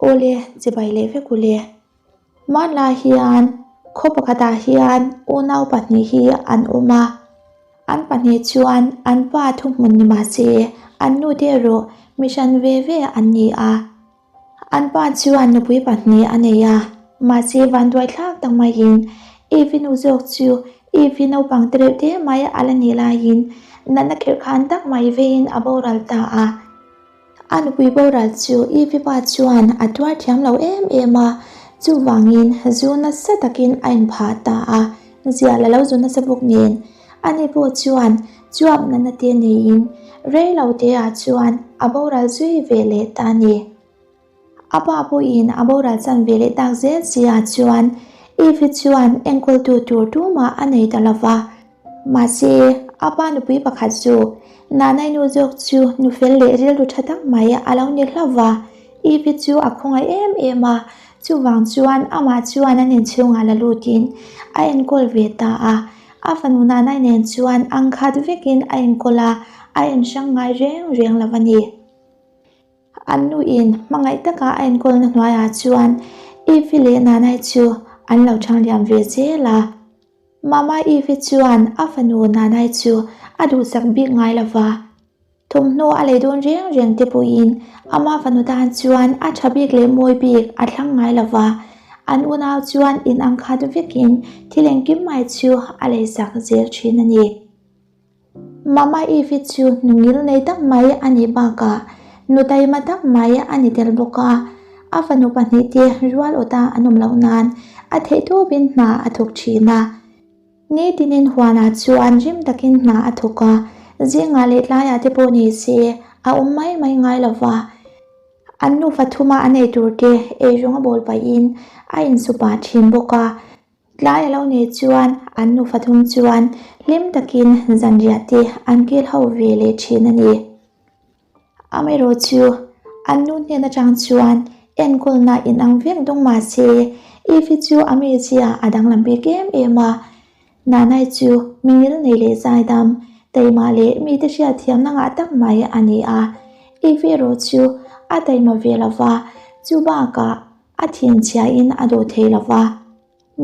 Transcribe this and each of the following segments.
Awle, chibai leh vek ule. Hmanlai hian khaw pakhatah hian unau pahnih hi an awm a, an pahnih chuan an pa thuhmun ni mahse an nute erawh mi hran ve ve an ni a. An pa chuan nupui pahnih a nei a, mahse vanduai thlak tak maiin Eve-i nu zawk chu Eve-i naupang te reuh te mai a la nih laiin natna khirhkhan tak mai veiin a boral ta a. A nupui boral chu Eve-i pa chuan a tuar thiam lo em em a, chuvangin zu nasa takin a inphah ta a, zial a lo zu nasa bawk nen. Ani pawh chuan chuap natna te neiin rei lo teah chuan a boral zui ve leh ta a ni. A pa pawhin a boral chan ve leh tak zel si-ah chuan Eve-i chuan enkawltu tur tumah a nei ta lo va. Mahse, a pa nupui pakhat chu Nanai nu zawk chu nu fel leh rilru tha tak mai a lo ni hlauh va. Eve-i chu a khawngaih em em a, chuvang chuan amah chuan an inchhungah la lutin a enkawl ve ta a. A fanu Nanai nen chuan ang khat vekin a enkawl a, a enhrang ngai reng reng lo a ni. An nuin hmangaih taka a enkawlna hnuaiah chuan Eve-i leh Nanai chu an lo ṭhangliam ve zel a. Mama Eve-i chuan a fanu Nanai chu a duhsak bik ngai lo va. Thawmhnaw a lei dawn reng reng te pawhin ama fanu tan chuan a tha bik leh mawi bik a thlang ngai lo va. An unau chuan in ang khat vekin thil engkim mai chu a leisak zel thin a ni. Mama Eve-i chu nungil nei tak mai a nih bakah nu taima tak mai a ni tel bawk a. A fanu pahnihte rual awta an awm loh nan a theihtawpin hna a thawk thin a. Nitinin huanah chuan rim takin hna a thawk a, zingah leh tlaiah te pawh ni se a awm mai mai ngai lo va. An nufa thuma an ei tur te eirawng a bawl pahin a insu pah thin bawk a. Tlai a lo nei chuan an nufa thum chuan hlim takin zanriah te an kil ho ve leh thin a ni. Amaherawh chu an nu hnen atang chuan enkawlna inang vek dawng mah se Eve-i chu a mizia a danglam bik em em a. Nanai chu mingil nei leh zaidam, taima leh mite hriatthiamna ngah tak mai a ni a. Eve erawh chu a taima ve lo va, chu bakah a thinchhiain a duh thei lo va.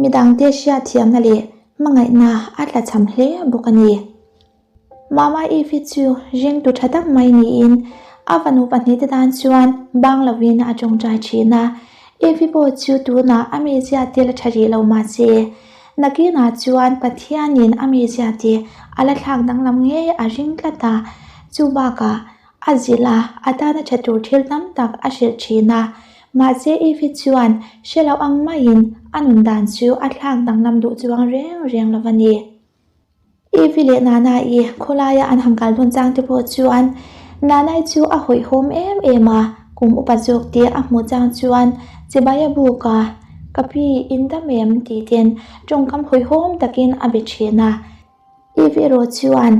Midangte hriatthiamna leh hmangaihna a tlachham hle bawk a ni. Mama Eve-i chu ringtu tha tak mai niin a fanu pahnihte tan chuan bang lovin a tawngtai thin a. Eve-i pawh chu tunah a mizia te la tha rih lo mahse, nakinah chuan Pathianin a mizia te a la thlak danglam ngei a ring tlat a. Chu bakah A zilh a, a tana tha tur thil tam tak a hrilh thin a. Mahse Eve chuan hre lo ang maiin a nun dan chu a thlak danglam duh chuang reng reng lo a ni. Eve leh Nana-i khawlaia an han kal dun chang te pawh chuan Nana-i chu a hawihhawm em em a, kum upa zawk te a hmuh chang chuan chibai a buk a, Ka pi, in dam em? tih ten tawngkam hawihhawm takin a be thin a. Eve erawh chuan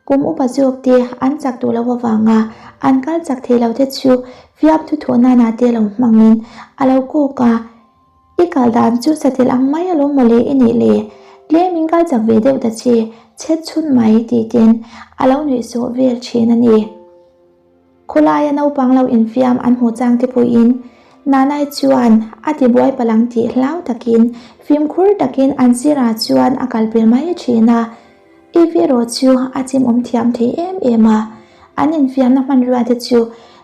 kum upa zawk te an chak duh loh avanga an kal chak thei lo te chu fiam thu thawh nana te lo hmangin a lo kawk a, I kal dan chu satel ang mai alawm mawle i nih le, tlem in kal chak ve deuh ta che, chhet chhun mai tih ten a lo nuih sawh vel thin a ni. Khawlaia naupang lo infiam an hmuh chang te pawhin Nanai chuan a tibuai palang tih hlau takin fimkhur takin an sirah chuan a kalpel mai thin a. Eve erawh chu a chimawm thiam thei em em a, an infiamna hmanrua te chu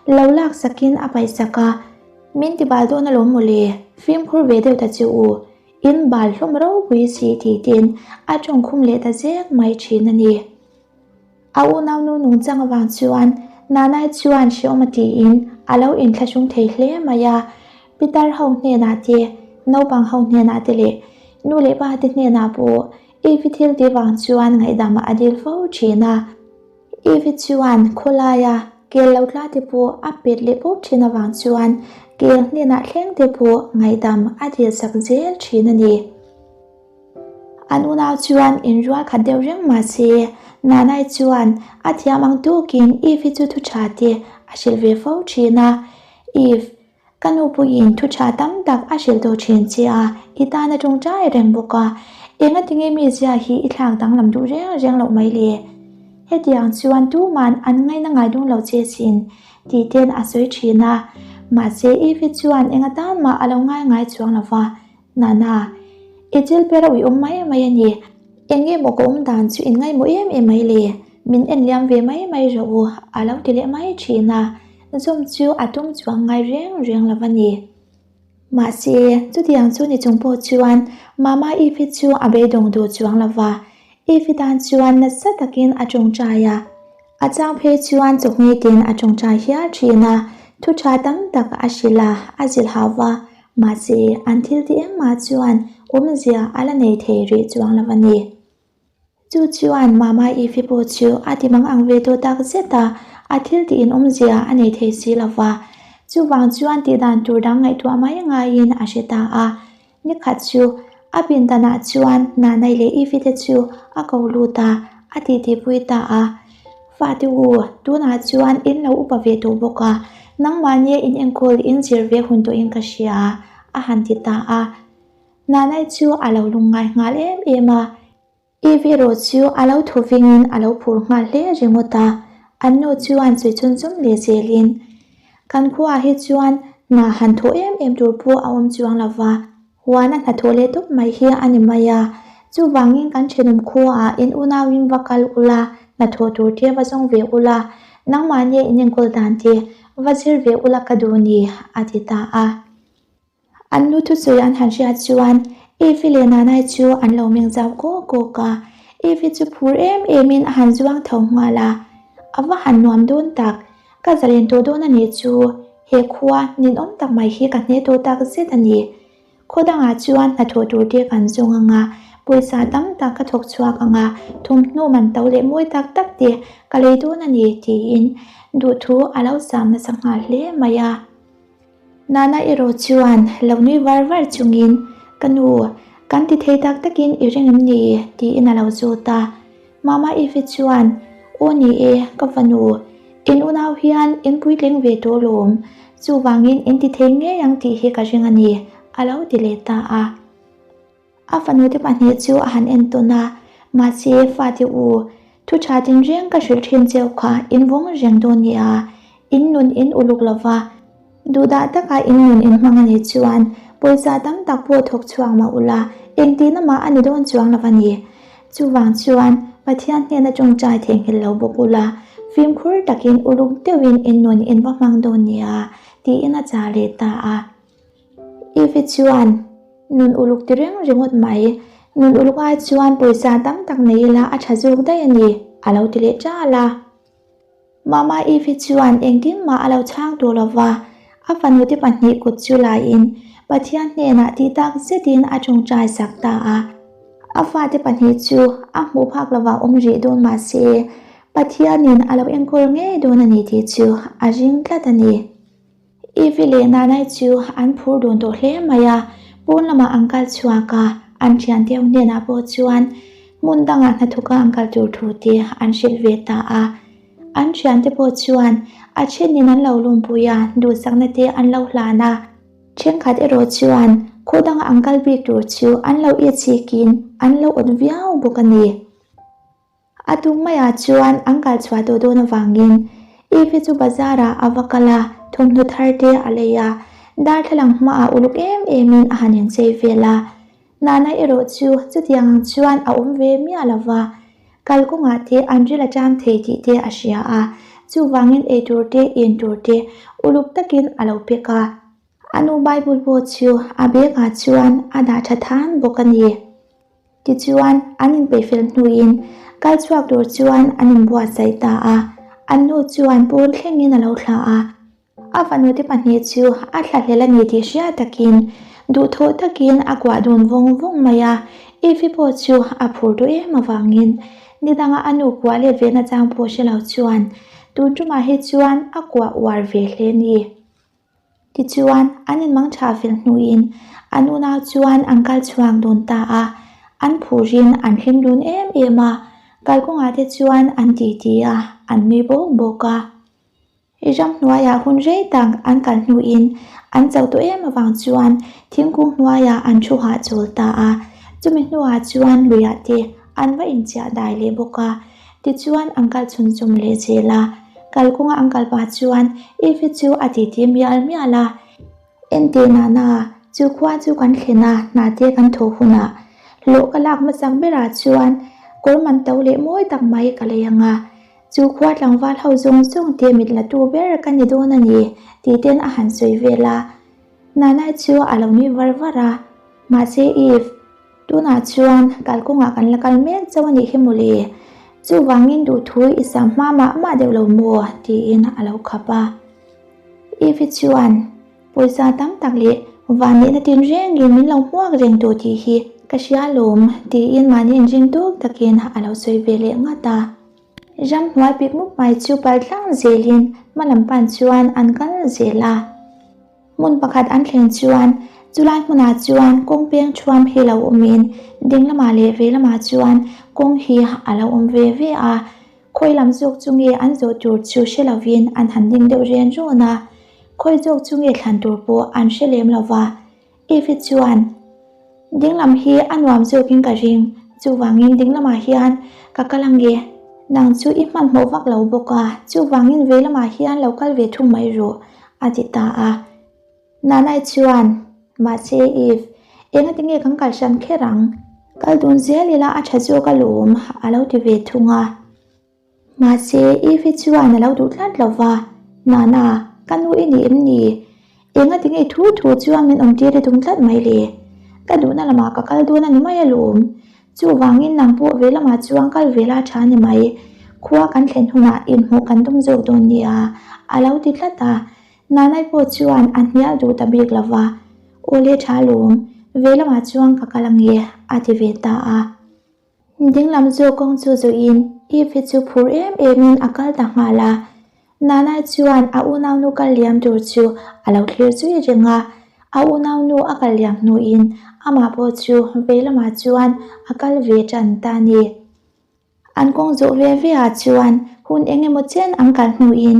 lo laksakin a paihsak a, Min tibal dawn alawm mawle, fimkhur ve deuh ta che u, in bal hlawm ropui si tih tin a tawngkhum leh ta zek mai thin a ni. A unaunu nungchang avang chuan Nanai chuan hrehawm a tiin a lo inthlahrung thei hle mai a. Pitar ho hnenah te, naupang ho hnenah te leh nu leh pa te hnenah pawh Eve thil tih vang chuan ngaihdam a dil fo thin a. Eve chuan khawlaia kel lo tla te pawh a pet leh pawp thin avang chuan kel hnenah thleng te pawh ngaihdam a dil sak zel thin a ni. An unau chuan inrual khat deuh reng mah se, Nanai chuan a thiam ang tukin Eve-i chu thu tha te a hrilh ve fo thin a. Eve, ka nu puiin thu tha tam tak a hrilh tawh thin che a, i tan a tawngtai reng bawk a, engati nge mizia hi i thlak danglam duh reng reng loh mai le? Hetiang chuan tuman an ngaina ngai dun lo che sin, tih ten a sawi thin a. Mahse Eve chuan eng atan mah a lo ngai ngai chuang lo va, Nana, i chil per a uiawm mai mai a ni. Eng nge maw ka awm dan chu in ngaihmawh em em mai le? Min en liam ve mai mai rawh u, a lo ti leh mai thin a. Zawm chu a tum chuang ngai reng reng lo va ni. Mahse, chutiang chu ni chung pawh chuan Mama Eve chu a beidawng duh chuang lo va. Eve tan chuan nasa takin a tawngtai a. A chang phei chuan chawhngeitin a tawngtai hial thin a, thu tha tam tak a hrilh a, a zilh hau va. Mahse, an thil ti engmah chuan awmzia a la nei thei rih chuang lo a ni. Chu chuan Mama Ifi pawh chu a ti mang ang ve tawh tak zet a, a thil tih in awmzia a nei thei si lo va. Chuvang chuan tih dan tur dang ngaihtuah mai ngaiin a hre ta a. Nikhat chu a pindanah chuan Nanai leh Ifi te chu a ko lut a, a titipui ta a. Fate u, tunah chuan in lo upa ve tawh bawk a, nangmahnia in enkawl in zir ve hun tawhin ka hria, a han ti ta a. Nanai chu a lo lungngai nghal em em a, Eve erawh chu a lo thaw vingin a lo phur nghal hle ringawt a, an nu chuan sawi chhun chum leh zelin, Kan khuaah hi chuan hna han thawh em em tur pawh a awm chuang lo va, huana hnathawh leh tawp mai hi a ni mai a, chuvangin kan thenawm khuaah in unauin va kal ula, hnathawh tur te va zawng ve ula, nangmahnia in enkawl dan te va zir ve ula ka duh ni, a ti ta a. An nu thusawi an han hriat chuan Evi leh Nanai chu an lo meng zau kawk kawk a, Evi chu phur em emin a han zuang tho nghal a, A va han nuam dawn tak, ka zalen tawh dawn a nih chu, he khua ninawm tak mai hi ka hne tawh tak zet a ni. Khaw dangah chuan hnathawh tur te kan zawng ang a, pawisa tam tak ka thawk chhuak ang a, thawmhnaw man to leh mawi tak tak te ka lei dawn a ni tiin duhthu a lo sam nasa nghal hle mai a. Nana erawh chuan lo nui var var chungin, Ka nu, kan ti thei tak takin i ring em ni? tiin a lo zawt a. Mama Ivi chuan, Aw ni e, ka fanu, in unau hian in puitling ve tawh lawm, chuvangin in ti thei ngei ang tih hi ka ring a ni, a lo ti leh ta a. A fanute pahnih chu a han en tawn a, Mahse, fate u, thu tha tinreng ka hrilh thin cheu kha in vawng reng dawn nia, in nun in uluk lo va, duhdah taka in nun in hmang a nih chuan pawisa tam tak pawh thawk chhuak mah ula, engtihna mah a ni dawn chuang lo a ni. Chuvang chuan Pathian hnena tawngtai theihnghilh lo bawk ula, fimkhur takin uluk deuhin in nun in va hmang dawn nia, tiin a chah leh ta a. Eve chuan nun uluk ti reng ringawt mai, nun uluk ai chuan pawisa tam tak nei ila a tha zawk daih a ni, a lo ti leh ṭal a. Mama Eve chuan engtin mah a lo chhang tawh lo va, a fanute pahnih kut chu laiin Pathian hnenah tih tak zetin a tawngtai sak ta a. A fate pahnih chu a hmuh phak lovah awm rih dawn mah se, Pathianin a lo enkawl ngei dawn a ni tih chu a ring tlat a ni. Ivy leh Nanai chu an phur dun tawh hle mai a, pawn lamah an kal chhuak a, an thian deuh hnenah pawh chuan hmun dangah hnathawka an kal tur thu te an hrilh ve ta a. An thiante pawh chuan a thenin an lo lawmpui a, duhsakna te an lo hlan a. Thenkhat erawh chuan khaw danga an kal bik tur chu an lo itchikin an lo awt viau bawk a ni. A tuk maiah chuan an kal chhuah tawh dawn avangin Eve chu bazar ah a va kal a, thawmhnaw thar te a lei a, darthlalang hmaah uluk em emin a han inchei vel a. Nana erawh chu chutiang ang chuan a awm ve miah lo va, kalkawngah te an ril a ṭam thei tih te a hria a, chuvangin eitur te in tur te uluk takin a lo pek a. A nu Bible pawh chu a bag ah chuan a dah ṭha than bawk a ni. Tichuan, an inpeihfel hnuin kal chhuak tur chuan an inbuatsaih ta a, an nu chuan pawn thlengin a lo thlah a. A fanute pahnih chu a thlahlel a ni tih hriat takin duhthawh takin a kuah dun vawng vawng mai a, Evie pawh chu a phur duh em avangin nidanga a nu kuah let ve nachang pawh hre lo chuan tun tumah hi chuan a kuah uar ve hle ni. Tichuan, an inmang tha fel hnuin an unau chuan an kal chhuak dun ta a, an phurin an hlim dun em em a, kalkawngah te chuan an titi a, an nui bawk bawk a. I ramhnuaiah hun rei tak an kal hnuin an chauh tawh em avang chuan thingkung hnuaiah an thu hahchawl ta a, chumi hnuah chuan luiah te an va inchiah dai leh bawk a, tichuan an kal chhunzawm leh zel a. Kalkawnga an kal pah chuan Eve chu a titi mial mial a. Enteh Nana, chu khua chu kan thlen a, hna te kan thawh hunah hlawh ka lak hmasak berah chuan kawr man to leh mawi tak mai ka lei ang a. Chu khua tlangval ho zawng zawng te mit la tu ber ka ni dawn a ni, tih ten a han sawi vel a. Nanai chu a lo nui var var a, Mahse Eve, tunah chuan kalkawngah kan la kal mek chauh a nih hi mawle, chuvangin duhthu i sam hma mah mah deuh lo maw? tiin a lo khap a. Eve chuan pawisa tam tak leh vanneihna tinrengin min lo hmuak reng tawh tih hi ka hria alawm tiin mahni inring tawk takin a lo sawi ve leh ngat a. Ramhnuai pik mup mai chu pal tlang zelin hma lam pan chuan an kal zel a. Hmun pakhat an thlen chuan chulai hmunah chuan kawng peng thuam hi lo awmin ding lamah leh vei lamah chuan kawng hi a lo awm ve ve a. Khawi lam zawk chu nge an zawh tur chu hre lovin an han ding deuh ren rawn a, khawi zawk chu nge thlan tur pawh an hre lem lo va. Eve chuan, Dinglam hi a nuam zawkin ka ring, chuvangin dinglamah hian ka kal ange, nang chu i hmanhmawh vak lo bawk a, chuvangin vei lamah hian lo kal ve thung mai rawh, a ti ta a. Nanai chuan, Mahse Eve, engati nge kan kal hran kher ang? Kal dun zel ila a tha zawk alawm, a lo ti ve thung a. Mahse Eve chuan a lo duh tlat lo va, Nana, ka nu i ni em ni? Engati nge thu thu chuan min awm tir i tum tlat mai le? Ka duhna lamah ka kal dawn a ni mai alawm. Chuvangin nang pawh ve lamah chuan kal ve la tha ni mai. Khua kan thlen hunah inhmuh kan tum zawk dawn nia, a lo ti tlat a. Nanai pawh chuan a hnial duh ta bik lo va, Aw le tha lawm, ve lamah chuan ka kal ange, a ti ve ta a. Dinglam zawk kawng chu zuiin Eve chu phur em emin a kal ta nghal a. Nanai chuan a unaunu kal liam tur chu a lo thlir zui reng a, a unaunu a kal liam hnuin amah pawh chu vei lamah chuan a kal ve tan ta a ni. An kawng zawh ve ve ah chuan hun eng emaw chen an kal hnuin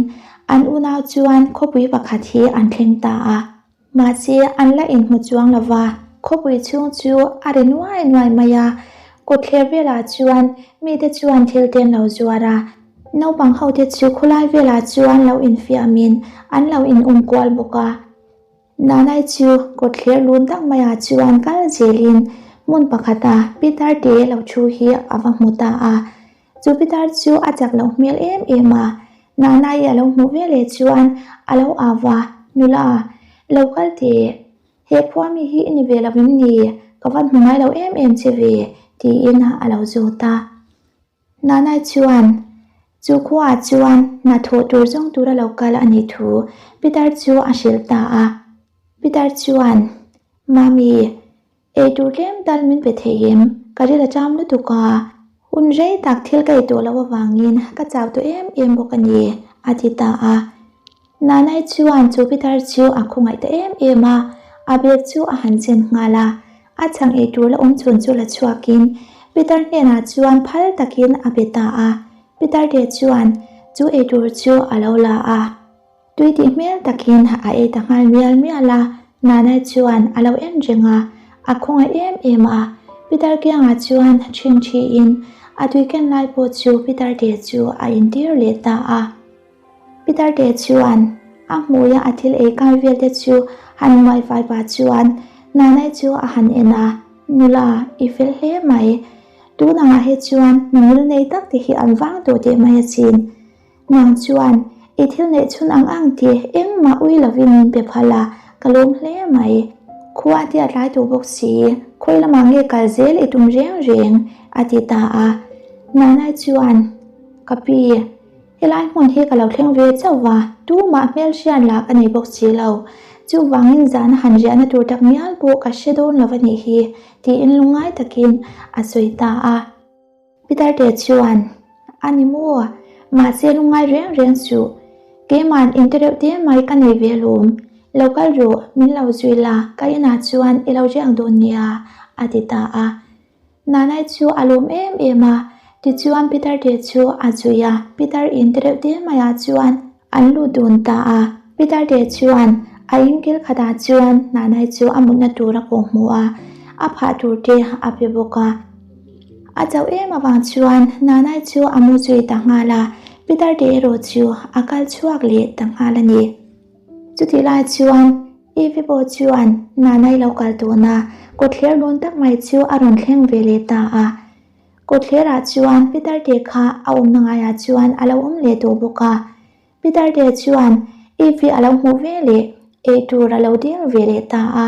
an unau chuan khawpui pakhat hi an thleng ta a. Mahse an la inhmu chuang lo va, khawpui chhung chu a ri nuai nuai mai a. Kawtthler velah chuan mite chuan thil te an lo zuar a, naupang ho te chu khawlai velah chuan lo infiamin an lo in um kual bawk a. Nanai chu kawtthler lun tak maiah chuan kal zelin hmun pakhata Peter te lo thu hi a va hmu ta a. Chu Peter chu a chak loh hmel em em a, Nanai a lo hmuh veleh chuan a lo au va, Nula, lo kal teh, he khua mi hi i ni ve lo em ni? Ka van hmu ngai lo em em che ve, tiin a lo zawt a. Nanai chuan chu khuaah chuan hnathawh tur zawng tura lo kal a nih thu Peter chu a hrilh ta a. Peter chuan, Mami, ei tur tlem tal min pe thei em? Ka ril a cham lutuk a, hun rei tak thil ka ei tawh loh avangin ka chau tawh em em bawk a ni, a ti ta a. Nanai chuan chu pitar chu a khawngaih ta em em a, a bag chu a han chen nghal a, a chhang ei tur la awm chhun chu la chhuakin pitar hnenah chuan phal takin a be ta a, pitar te chuan chu ei tur chu a lo la a, tui tih hmel takin a ei ta nghal mial mial a, Nanai chuan a lo en reng a, a khawngaih em em a, pitar kiangah chuan ṭhingṭhiin a tui ken lai pawh chu pitar te chu a intir leh ta a. Peter te chuan a hmuia a thil ei kai vel te chu han nuai fai pah chuan Nanai chu a han en a, Nula, i fel hle mai. Tun angah hi chuan nungil nei tak te hi an vang tawh teh mai asin. Nang chuan i thil neih chhun ang ang tih engmah ui lovin min pe phal a, ka lawm hle mai. Khua te a tlai tawh bawk si, khawi lamah nge kal zel i tum reng reng, a ti ta a. Nanai chuan, Ka pi, Helai hmun hi ka lo thleng ve chauh va, tumah hmelhriat lah ka nei bawk si lo. Chuvangin zana han riahna tur tak ngial pawh ka hre dawn lo a nih hi, tiin lungngai takin a sawi ta a. Peter te chuan, A ni maw? Mahse lungngai reng reng suh. Keima'n inte reuh te mai ka nei ve alawm. Lo kal rawh, min lo zui la, ka inah chuan i lo riak dawn nia, a ti ta a. Nanai chu a lawm em em a, tichuan Peter te chu a zui a, Peter in te reuh te maiah chuan an lut dun ta a. Peter te chuan a in kil khatah chuan Nanai chu a mutna tur a kawh hmu a, a phah tur te a pe bawk a. A chauh em avang chuan Nanai chu a mu zui ta nghal a. Pitar te erawh chu a kal chhuak leh ta nghal a ni. Chutih lai chuan Eve pawh chuan Nanai lo kal tawhna kawtthler dawn tak mai chu a rawn thleng ve leh ta a. Kawtthlerah chuan Pitar te kha a awmna ngaiah chuan a lo awm leh tawh bawk a. Pitar te chuan Eve a lo hmuh ve leh eitur a lo ding ve leh ta a.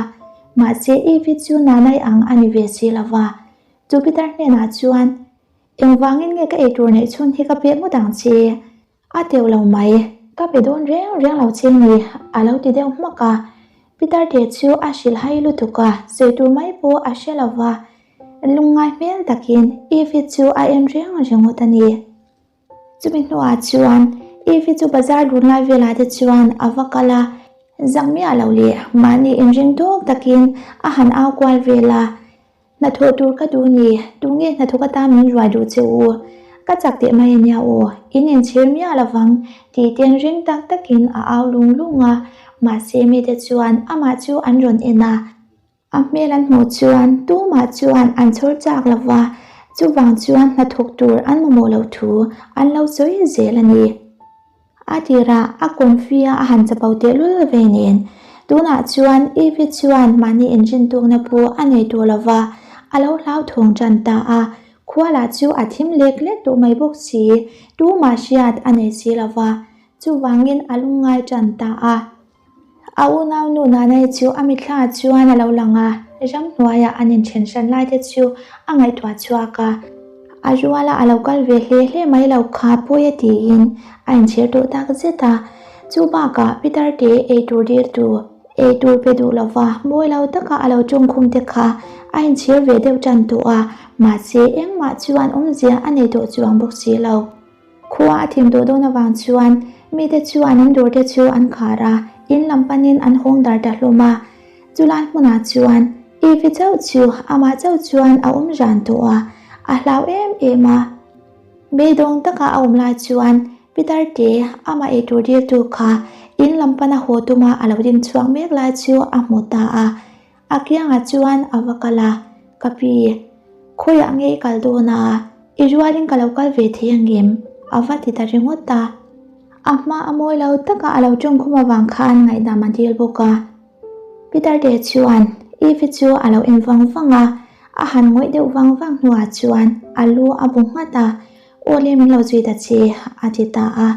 Mahse Eve chu Nanai ang a ni ve si lo va. Chu Pitar hnenah chuan, Engvangin nge ka eitur neih chhun hi ka pek ngawt ang che? A teuh lo mai, ka pe dawn reng reng lo che ni, a lo ti deuh hmak a. Pitar te chu a hrilh hai lutuk a, sawi tur mai pawh a hre lo va. Lungngai hmel takin Eve chu a en reng ringawt a ni. Chumi hnuah chuan Eve chu bazar lun lai velah te chuan a va kal a, zak miah lo leh mahni inring tawk takin a han au kual vel a. Hnathawh tur ka duh ni, tunge hnathawk atan min ruai duh che u? Ka chak teh mai ania aw, in inchhir miah lovang tih ten ring tak takin a au lung lung a, mahse mite chuan amah chu an rawn en a, a hmel an hmuh chuan tumah chuan an chhawr chak lova, chuvang chuan hnathawk tur an mamawh loh thu an lo sawi zel a ni. A tirah a kawnfia a han chapo tehlul ve nen, tunah chuan Eve chuan mahni inrintukna pawh a nei tawh lo va, a lo hlauthawng tan ta a. Khua lah chu a thim lek lek tawh mai bawk si, tumah hriat a nei si lo va, chuvangin a lungngai tan ta a. A unaunu Nanai chu a mitthla chuan a lo lang a, ramhnuaia an inthen hran lai te chu a ngaihtuah chhuak a. A ruala a lo kal ve hle hle mai lo kha pawi a tiin a inchhir tawh tak zet a. Chu bakah Peter te eitur diltu, eitur pe duh lova mawi lo taka a lo tawngkhum te kha a inchhir ve deuh tan tawh a, mahse engmah chuan awmzia a nei tawh chuang bawk si lo. Khua a thim tawh dawn avang chuan mite chuan an dawrte chu an khar a, in lam panin an hawng dar ta hlawm a. Chulai hmunah chuan Eve chauh chu amah chauh chuan a awm ran tawh a, a hlau em em a. Beidawng taka a awm lai chuan Peter te amah eitur diltu kha in lam pana haw tuma a lo ding chhuak mek lai chu a hmu ta a. A kiangah chuan a va kal a, Ka pi, khawiah nge i kal dawn a? I rualin ka lo kal ve thei angem? A va ti ta ringawt a. A hma a mawi lo taka a lo tawngkhum avang khan ngaihdam a dil bawk a. Peter te chuan Eve chu a lo en vang vang a, a han ngawih deuh vang vang hnuah chuan a lu a bu nghat a, Aw le min lo zui ta che, a ti ta a.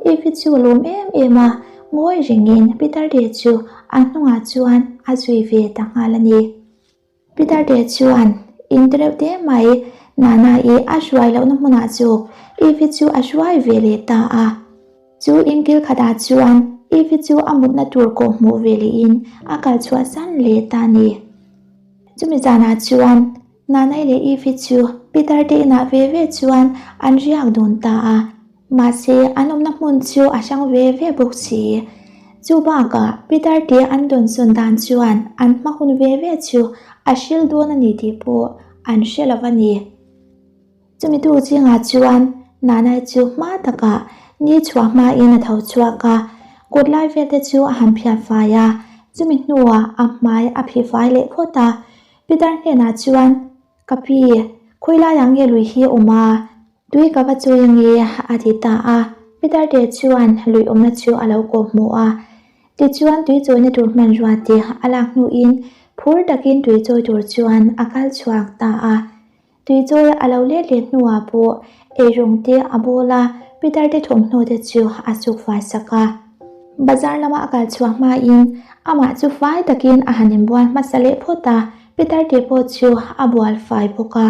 Eve chu a lawm em em a, ngawi rengin Peter te chu a hnungah chuan a zui ve ta nghal a ni. Peter te chuan in ti reuh te mai, Nana i a hruai lohna hmunah chu Eve chu a hruai ve leh ta a. Chu in kil khatah chuan Eve chu a mutna tur kawh hmuh ve lehin a kal chhuahsan leh ta a ni. Chumi zanah chuan Nanai leh Eve chu Peter te inah ve ve chuan an riak dun ta a. Mahse, an awmna hmun chu a hrang ve ve bawk si. Chu bakah Peter te an dawnsawn dan chuan an hma hun ve ve chu a hril dawn a ni tih pawh an hre lo a ni. Chumi tu zingah chuan Nanai chu hma takah ni chhuah hmain a tho chhuak a, kut lai vel te chu a han phiat fai a, chumi hnuah a hmai a phih fai leh phawt a. Peter hnenah chuan, Ka pi, khawi laiah nge lui hi a awm a? Tui ka va chawi ange, a ti ta a. Peter te chuan lui awmna chu a lo kawh hmuh a. Tichuan tui chawina tur hmanrua te a lak hnuin phur takin tui chawi tur chuan a kal chhuak ta a. Tui chawi a lo let leh hnuah pawh eirawng te a bawl a, Peter te thawmhnaw te chu a suk fai sak a. Bazar lama a kal chhuah hmain amah chu fai takin a han inbual hmasa leh phawt a, Peter te pawh chu a bual fai bawk a.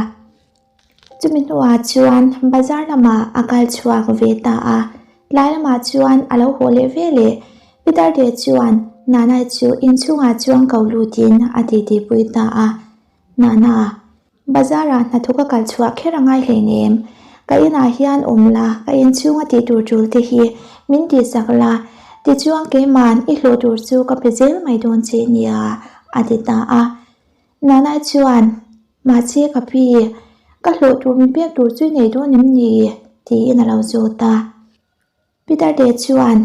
Chumi hnuah chuan bazar lamah a kal chhuak ve ta a, tlai lamah chuan a lo haw leh ve leh. Peter te chuan Nanai chu inchhungah chuan ko lutin a titi pui ta a, Nana, bazarah hnathawk a kal chhuah kher a ngai hleinem, ka inah hian awm la, ka inchhunga tih tur tul te hi min tihsak la, tichuan keiman i hlawh tur chu ka pe zel mai dawn che nia, a ti ta a. Nanai chuan, Mahse ka pi, ka hlawh tur min pek tur chu i nei dawn em ni? tiin a lo zawt a. Peter te chuan,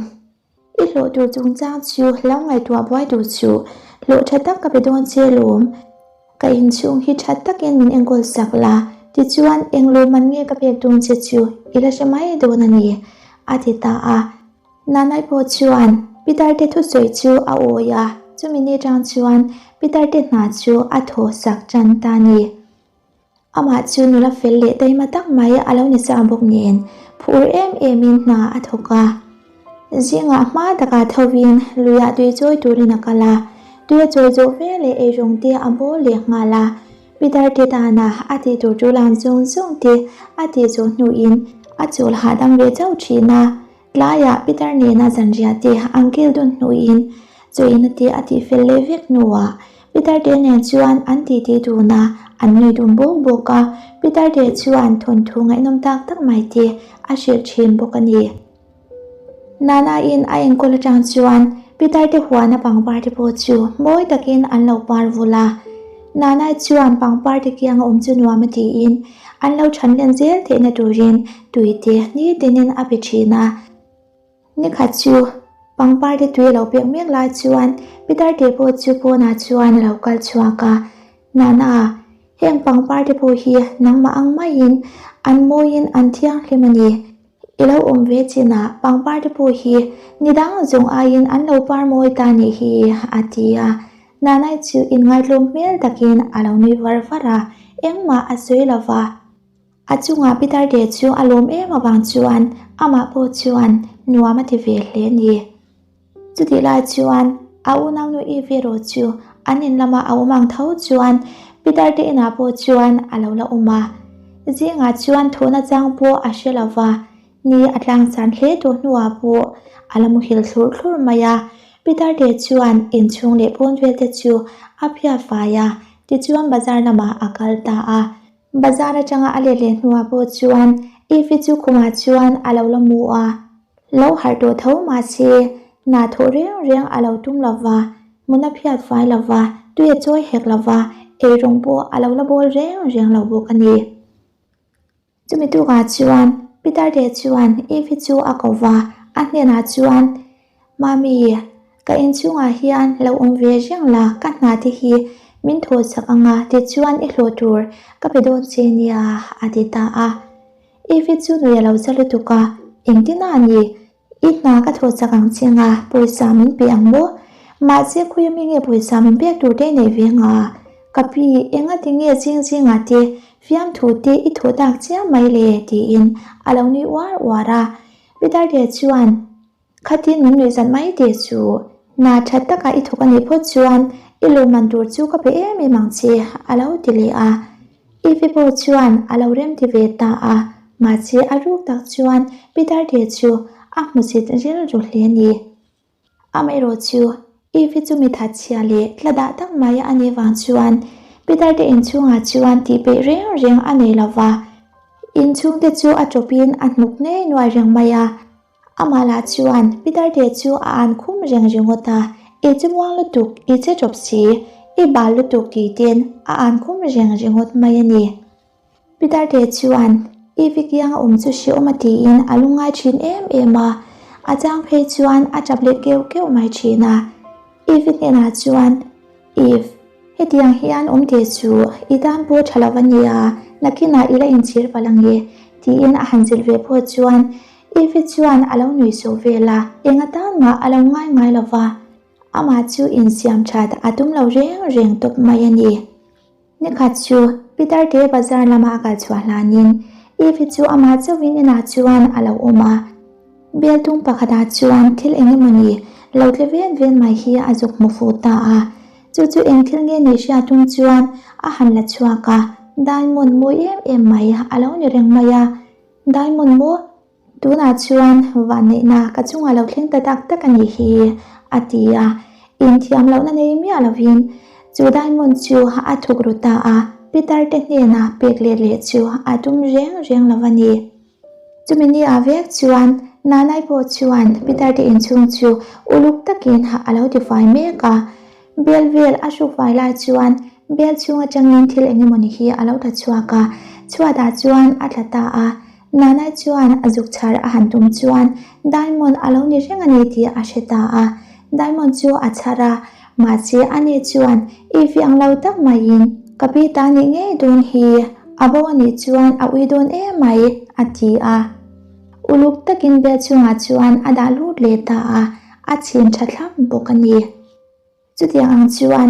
I hlawh tur chungchang chu lo ngaihtuah buai duh suh, hlawh tha tak ka pe dawn che lawm. Ka inchhung hi tha takin min enkawl sak la, tichuan eng lawmman nge ka pek dawn che chu i la hre mai dawn a ni. a ti ta a. Nanai pawh chuan Pitarte thusawi chu a awi a, chumi ni atang chuan Pitarte hna chu a thaw sak tan ta a ni. Amah chu nula fel leh taima tak mai a lo ni sa bawk nen phur em emin hna a thawk a. Zingah hma takah thovin luiah tui chawi turin a kal a, tui a chawi zawh ve leh eirawng te a bawl leh nghal a. Peter te tana a tih tur chu lang zawng zawng te a tih zawh hnuin a chawl hahdam ve chauh thin a. Tlaiah Peter nena zanriah te an kil dun hnuin chawina te a tih fel leh vek hnuah Peter te nen chuan an titi dun a, an nui dun bawk bawk a. Peter te chuan thawnthu ngaihnawm tak tak mai te a hrilh thin bawk a ni. Nana-in a enkawl atang chuan Peter te huana pangpar te pawh chu mawi takin an lo par vul a. Nana chuan pangpar te kianga awm chu nuam a tiin an lo than len zel theihna turin tui te nitinin a pe thin a. Nikhat chu pangpar te tui a lo pek mek lai chuan Peter te pawh chu pawnah chuan a lo kal chhuak a. Nana, heng pangpar te pawh hi nangmah ang maiin an mawiin an thianghlim a ni. I lo awm ve chinah pangpar te pawh hi ni dang zawng aiin an lo par mawi ta nih hi, a ti a. Nanai chu inngaihtlawm hmel takin a lo nui var var a, engmah a sawi lo va. A chungah Peter te chu a lawm em avang chuan amah pawh chuan nuam a ti ve hle a ni. Chutih lai chuan a unaunu Eve erawh chu an in lama a awm ang tho chuan Peter te inah pawh chuan a lo la awm a. Zingah chuan thawhna chang pawh a hre lo va, ni a tlangsan hle tawh hnuah pawh a la muhil thlurh thlurh mai a. Peter te chuan inchhung leh pawn vel te chu a phiat fai a, tichuan bazar lamah a kal ta a. Bazar atanga a let leh hnuah pawh chuan Eve chu khumah chuan a lo la mu a, lo harh tawh tho mahse hna thawh reng reng a lo tum lo va, hmun a phiat fai lo va, tui a chawi hek lo va, eirawng pawh a lo la bawl reng reng lo bawk a ni. Chumi tukah chuan Peter te chuan Eve chu a ko va, a hnenah chuan, Mami, ka inchhungah hian lo awm ve reng la, ka hna te hi min thaw chak anga tichuan i hlawh tur ka pe dawn che nia, a ti ta a. Ivy chu nui a lo cha lutuk a, Engtin a ni? I hna ka thaw chak ang che nga, pawisa min pe ang maw? Mahse khawi ami nge pawisa min pek tur te i neih ve nga? Ka pi, enga ti nge zing zingah te fiamthu te i thaw tak chiam mai le? tiin a lo nui uar uar a. Peter te chuan, Khatin min nuih zat mai teh chu. Hna that taka i thawk a nih phawt chuan i lawmman tur chu ka pe em em ang che, a lo ti leh a. Ivy pawh chuan a lo rem ti ve ta a, mahse a ruk tak chuan Peter te chu a hmusit rilru hle a ni. Amaherawh chu Ivy chu mi thatchhia leh tla dah tak mai a nih vang chuan Peter te inchhungah chuan tih peih reng reng a nei lo va, inchhungte chu a tawpin a hnuk ngei nuai reng mai a. Amah lah chuan Peter te chu a an khum reng ringawt a, I che muang lutuk, i che tawp si, i bal lutuk tih ten a an khum reng ringawt mai a ni. Peter te chuan Ivy kianga awm chu hreawm a tiin a lungngai thin em em a, a chang phei chuan a tap leh keuh keuh mai thin a. Ivy hnenah chuan, Eve, hetiang hian awm teh chu i tan pawh tha lo a nia, nakinah i la inchhir palh ang e, tiin a han zilh ve pawh chuan Eve chuan a lo nui suh vel a, eng atan mah a lo ngai ngai lo va, amah chu insiam that a tum lo reng reng tawp mai a ni. Nikhat chu Peter te bazar lama a kal chhuah hlanin Eve chu amah chauhin inah chuan a lo awm a. Bialtung pakhatah chuan thil eng emawni lo tle ven ven mai hi a zuk hmu fuh ta a. Chu chu eng thil nge nih hriat tum chuan a han la chhuak a, diamond mawi em em mai a lo ni reng mai a. Diamond maw? Tunah chuan vanneihna ka chungah lo thleng ta tak tak a nih hi, a ti a. Inthiam lohna nei miah lovin chu diamond chu a thuk ru ta a, Peter te hnena pek let leh chu a tum reng reng lo a ni. Chumi ni ah vek chuan Nanai pawh chuan Peter te inchhung chu uluk takin a lo tifai mek a. Bel vel a hruk fai lai chuan bel chhung atangin thil eng emawni hi a lo tla chhuak a, chhuatah chuan a tla ta a. Nanai chuan a zuk chhar a han tum chuan diamond a lo ni reng a ni tih a hre ta a. Diamond chu a chhar a, mahse ani chuan i fiang lo tak maiin ka pi ta nih ngei dawn hi, a bo a nih chuan a ui dawn em mai, a ti a. Uluk takin bel chungah chuan a dah lut leh ta a, a chhin tha thlap bawk a ni. Chutiang ang chuan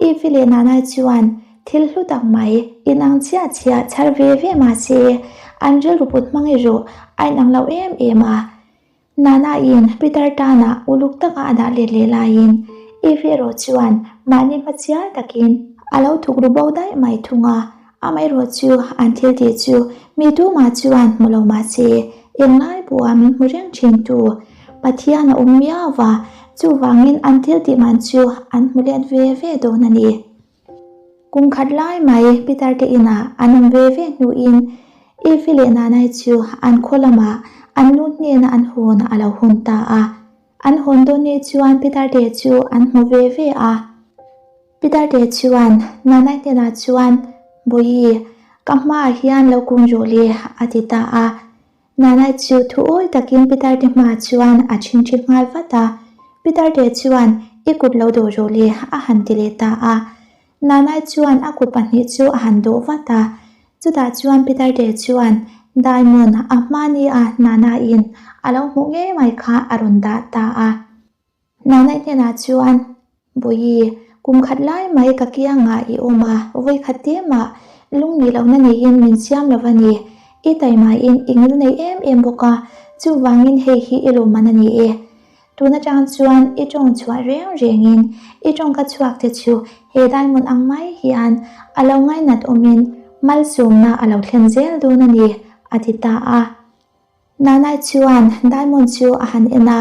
Ivy leh Nanai chuan thil hlu tak mai inang chiah chiah chhar ve ve mah se an rilru put hmang erawh a inang lo em em a. Nanaiin Peter tana uluk taka a dah let leh laiin Ivy erawh chuan mahni hma chial takin a lo thuk ru bo daih mai thung a. Amaherawh chu an thil tih chu mi tumah chuan hmu lo mah se, englai pawha min hmu reng thintu Pathian a awm miau va, chuvangin an thil tih man chu an hmu let ve ve dawn a ni. Kum khat lai mai Peter te inah an awm ve ve hnuin Evi leh Nanai chu an khaw lamah an nu hnena an hawn a lo hun ta a. An hawn dawn ni chuan Peter te chu an hmu ve ve a. Pitarte chuan Nanai hnenah chuan, Bawihi, ka hmaah hian lo kung rawh le, a ti ta a. Nanai chu thu awi takin Pitarte hmaah chuan a ṭhingṭhi nghal vat a. Pitarte chuan, I kut lo dawh rawh le, a han ti leh ta a. Nanai chuan a kut pahnih chu a han dawh vat a. Chutah chuan Pitarte chuan diamond a hma nia Nanaiin a lo hmuh ngei mai kha a rawn dah ta a. Nanai hnenah chuan, Bawihi, kum khat lai mai ka kiangah i awm a, vawi khat te mah lung nih lohna neiin min siam lo va ni. I taimahin i ngil nei em em bawk a, chuvangin hei hi i lawmman a ni e. Tun atang chuan i tawng chhuah reng rengin i tawngka chhuak te chu he diamond ang mai hian a lo ngainat awmin malsawmna a lo thlen zel dawn a ni, a ti ta a. Nanai chuan Diamond chu a han en a,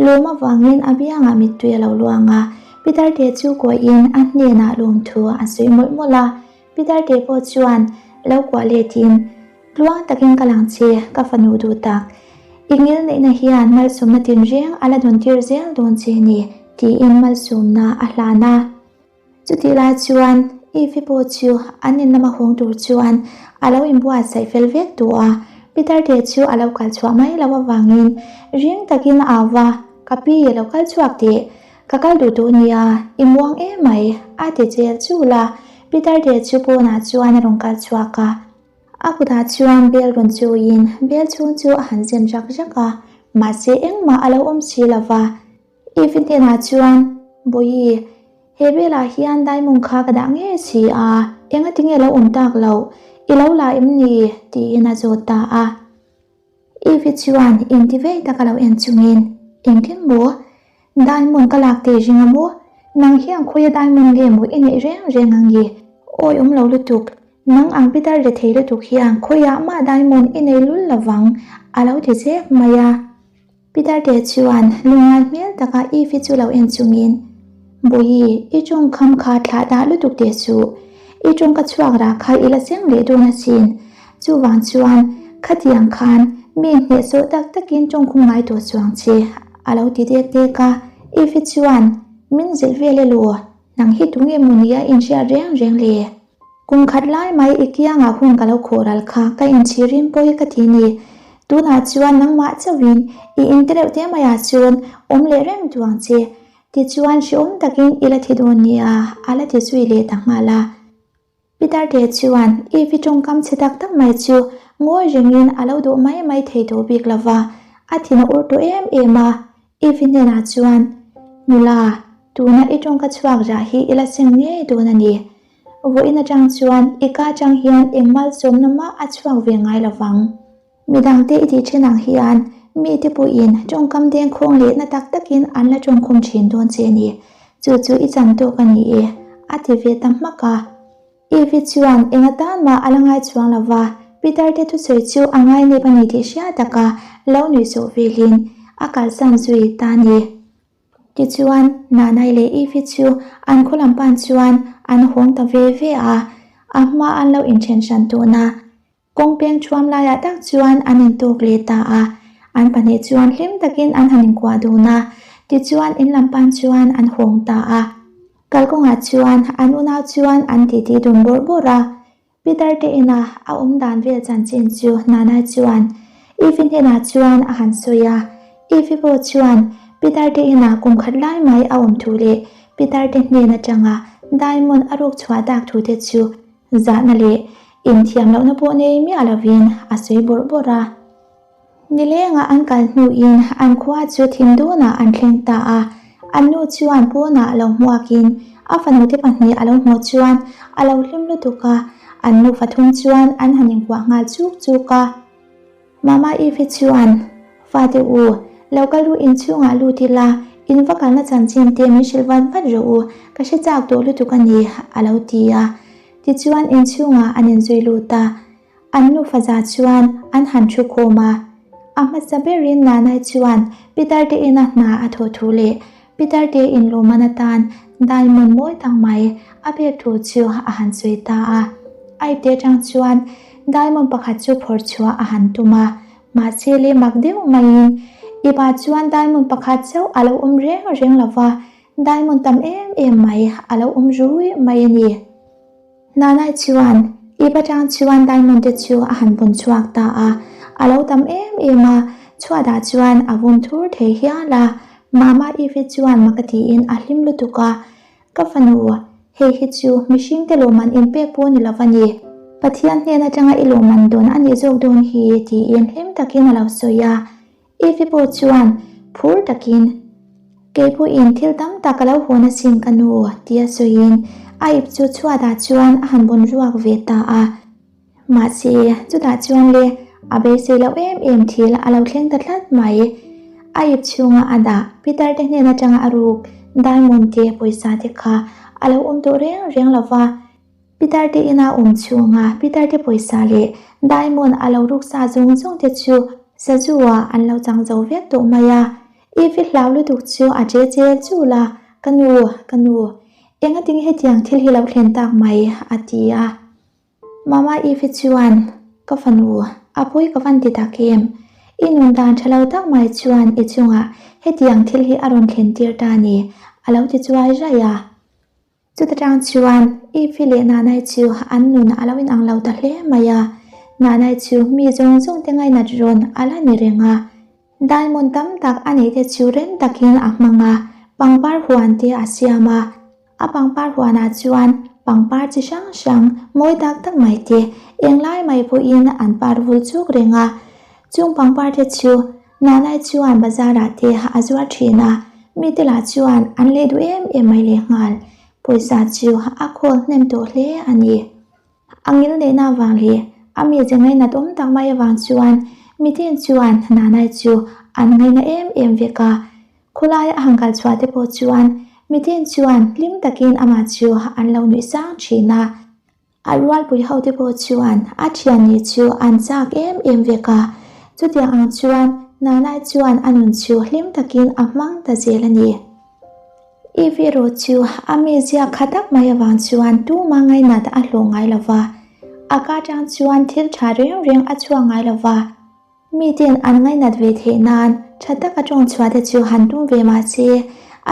lawm avangin a biangah mittui a lo luang a. Pitarte chu kuahin a hnenah lawmthu a sawi mawlh mawlh a. Pitarte pawh chuan lo kuah letin, Tluang takin ka lang che, ka fanu duh tak. I ngilneihna hian malsawmna tinreng a la dawntir zel dawn che ni, tiin malsawmna a hlan a. Chutih lai chuan Eve pawh chu an in lama hawng tur chuan a lo inbuatsaih fel vek duh a, Peter te chu a lo kal chhuah mai loh avangin ring takin a au va, Ka pi a lo kal chhuak tih, ka kal duh duh nia, i muang em mai, a ti chel chul a, Peter te chu pawnah chuan a rawn kal chhuak a. A kutah chuan bel rawn chuiin bel chhung chu a han zem rak rak a, mahse engmah a lo awm si lo va. Eve hnenah chuan, Bawihi, he velah hian diamond kha ka dah ngei si a, engati nge lo awm tak loh? I lo la em ni? tiin a zawt ta a. Eve chuan inti vei taka lo en chungin, Engtin maw? Diamond ka lak teh ring a maw? Nang hian khawia diamond nge maw i neih reng reng ang i? Awi awm lo lutuk, nang ang pitar rethei lutuk hian khawiah mah diamond i nei lul lovang, a lo ti zek mai a. Pitarte chuan lungngai hmel taka Eve chu lo en chungin, Bawihi, i tawngkham kha thlah dah lutuk teh suh. I tawngka chhuak rah kha i la seng leh dawn asin. Chuvang chuan khatiang khan mi hnehsawh tak takin tawngkhum ngai tawh chuang che, a lo ti dek dek a. Eve chuan, Min zilh vel e lu, nang hi tunge maw nia inhriat reng reng le? Kum khat lai mai i kiangah hun ka lo khawh ral kha ka inchhir rim pawi ka ti ni. Tunah chuan nangmah chauhin i inte reuh te maiah chuan awm leh reng duh ang che. Tichuan hrehawm takin i la thi dawn nia a la ti zui leh ta nghal a. Peter te chuan Eve tawngkam chhe tak tak mai chu ngawi rengin a lo duh mai mai thei tawh bik lo va, a thin a ur tawh em em a. Eve hnenah chuan, Nula, tuna i tawngka chhuak rah hi i la seng ngei dawn a ni. Vawiin atang chuan i ka atang hian eng malsawmna mah a chhuak ve ngai lo vang. Midangte i tih thin ang hian mite pawhin tawngkam dengkhawng leh na tak takin an la tawngkhum thin dawn che a ni. Chu chu i chan tawk a ni e, a ti ve ta hmak a. Eve chuan eng atan mah a la ngai chuang lo va, Peter te thusawi chu a ngainep a ni tih hria taka lo nuihsawh velin a kalsan zui ta a ni. Tichuan, Nanai leh Eve chu an khaw lam pan chuan an hawng ta ve ve a, a hma an lo inthen hran tawhna kawng peng thuam laiah tak chuan an intawk leh ta a. An pahnih chuan hlim takin an han inkuah dun a, tichuan in lam pan chuan an hawng ta a. Kalkawngah chuan an unau chuan an titi dun bawrh bawrh a, Peter te ina a awm dan vel chanchin chu Nanai chuan Eve hnenah chuan a han sawi a. Eve pawh chuan Peter te ina kum khat lai mai a awm thu leh Peter te hnen atanga diamond a ruk chhuah dak thu te chu zahna leh inthiam lohna pawh nei miah lovin a sawi bawrh bawrh a. Nilengah an kal hnuin an khua chu thim dawnah an thleng ta a, an nu chuan pawnah lo hmuakin a fanute pahnih a lo hmuh chuan a lo hlim lutuk a, an nufa thum chuan an han inkuah nghal chuk chuk a. Mama Eve chuan, Fate u, lo kal ru inchhungah lut ila, in va kalna chanchin te min hrilh vat vat rawh u, ka hre chak tawh lutuk a ni, a lo ti a. Tichuan inchhungah an inzui lut a. An nufa za chuan an han thu khawm a. A hmasa berin Nanai chuan Pitar te ina hna a thawh thu leh Pitar te inluhman atan diamond mawi tak mai a pek thu chu a han sawi ta a. A ipte atang chuan diamond pakhat chu phawrh chhuah a han tum a, mahse leh mak deuh maiin ipah chuan diamond pakhat chauh a lo awm reng reng lo va, diamond tam em em mai a lo awm rui mai a ni. Nanai chuan ip atang chuan diamond te chu a han vawn chhuak ta a, a lo tam em em a, chhuatah chuan a vawm thur thei hial a, Mama Eve chuan mak a tiin a hlim lutuk a, Ka fanu, hei hi chu mihring te lawmman inpek pawh ni lova ni, Pathian hnen atanga i lawmman dawn a nih zawk dawn hi tiin hlim takin a lo sawi a. Eve pawh chuan phur takin, Kei pawhin thil tam tak ka lo hawn asin ka nu, tia sawiin a ip chu chhuatah chuan a han vawn ruak ve ta a. Mahse, chutah chuan le a beisei loh em em thil a lo thleng ta tlat mai. A ip chhunga a dah Peter te hnen atanga a ruk diamond te pawisa te kha a lo awm tawh reng reng lo va. Pitar te ina awm chhunga pitar te pawisa leh diamond a lo ruk sa zawng zawng te chu sazu ah an lo chang zo vek tawh mai a. Eve hlau lutuk chu a che chel chul a, Ka nu, ka nu, engatinge hetiang thil hi lo thlen tak mai? a ti a. Mama Eve chuan, Ka fanu, a pawi ka van ti tak em? I nun dan tha lo tak mai chuan i chungah hetiang thil hi a rawn thlen tir ta ni, a lo ti chuai raih a. Chuta tang chuan Ivy leh Nanai chu an nun a lo inang lo ta hle mai a, Nanai chu mi zawng zawng te ngainat rawn a la ni reng a. Diamond tam tak a neih te chu rem takin a hmang a, pangpar huan te a siam a. A pangpar huanah chuan pangpar chi hrang hrang mawi tak tak mai te englai mai pawhin an par vul chuk reng a. Chung pangpar te chu Nanai chuan bazar-ah te a zuar thin a, mite lah chuan an lei duh em em mai lehnghal. Pawisa chu a khawl hnem tawh hle a ni. A ngil neihna avang leh a mize ngainat awm tak mai avang chuan miten chuan Nanai chu an ngaina em em vek a. Khawlaia a han kal chhuah te pawh chuan miten chuan hlim takin amah chu an lo nuih sang thin a. A rualpui hote pawh chuan a thian nih chu an chak em em vek a, chutiang ang chuan Nanai chuan a nun chu hlim takin a hmang ta zel a ni. Eve erawh chu a mizia kha tak mai avang chuan tuma ngainat a hlawh ngai lo va, a ka atang chuan thil tha reng reng a chhuak ngai lo va. Miten an ngainat ve theih nan tha taka tawng chhuah te chu han tum ve mah se,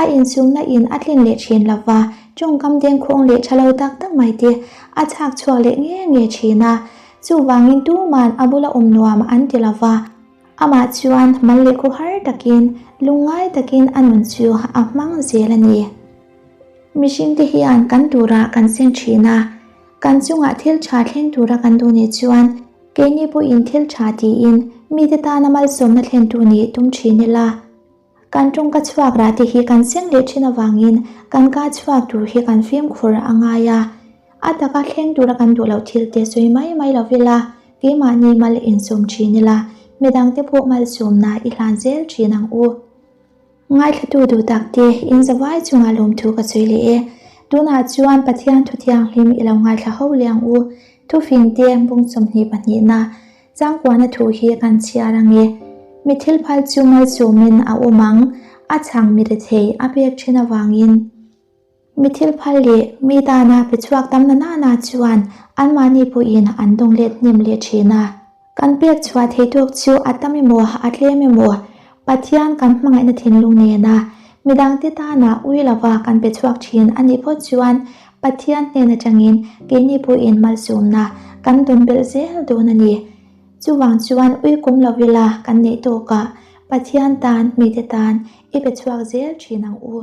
a insumna in a tlin leh thin lo va, tawngkam dengkhawng leh tha lo tak tak mai te a chhak chhuak leh nge nge thin a. Chuvangin tuman a bula awm nuam an ti lo va, amah chuan mal leh khawhar takin, lungngai takin a nun chu a hmang zel a ni. Mihringte hian kan turah kan seng thin a, kan chungah thil tha thleng tura kan duh nih chuan, Keini pawhin thil tha tiin mite tana malsawmna thlentu nih tum thin ila. Kan tawngka chhuak rah te hi kan seng leh thin avangin kan ka chhuak tur hi kan fimkhur a ngai a. A taka thleng tura kan duh loh thil te sawi mai mai lo ila, keimahni mal insawm thin ila, midangte pawh malsawmna i hlan zel thin ang u. Ngaithlatu duh tak te, in zavai chungah lawmthu ka sawi leh e. Tunah chuan Pathian thu thianghlim i lo ngaithla ho leh ang u. Thufing te bung 22na changkuana thu hi kan chhiar ang e. Mi thil phal chu malsawmin a awm ang, a chhang mi rethei a pek thin avangin. Mi thil phal leh mi tana pe chhuak tam na nana chuan anmahni pawhin an dawng let hnem leh thin a. Kan pek chhuah thei tawk chu a tam emaw a tlem emaw Pathian kan hmangaihna thinlung nena midangte tana ui lova kan pe chhuak thin a nih phawt chuan Pathian hnen atangin keini pawhin malsawmna kan dawn belh zel dawn a ni. Chuvang chuan ui kum lo ila kan neih tawkah Pathian tan mite tan i pe chhuak zel thin ang u.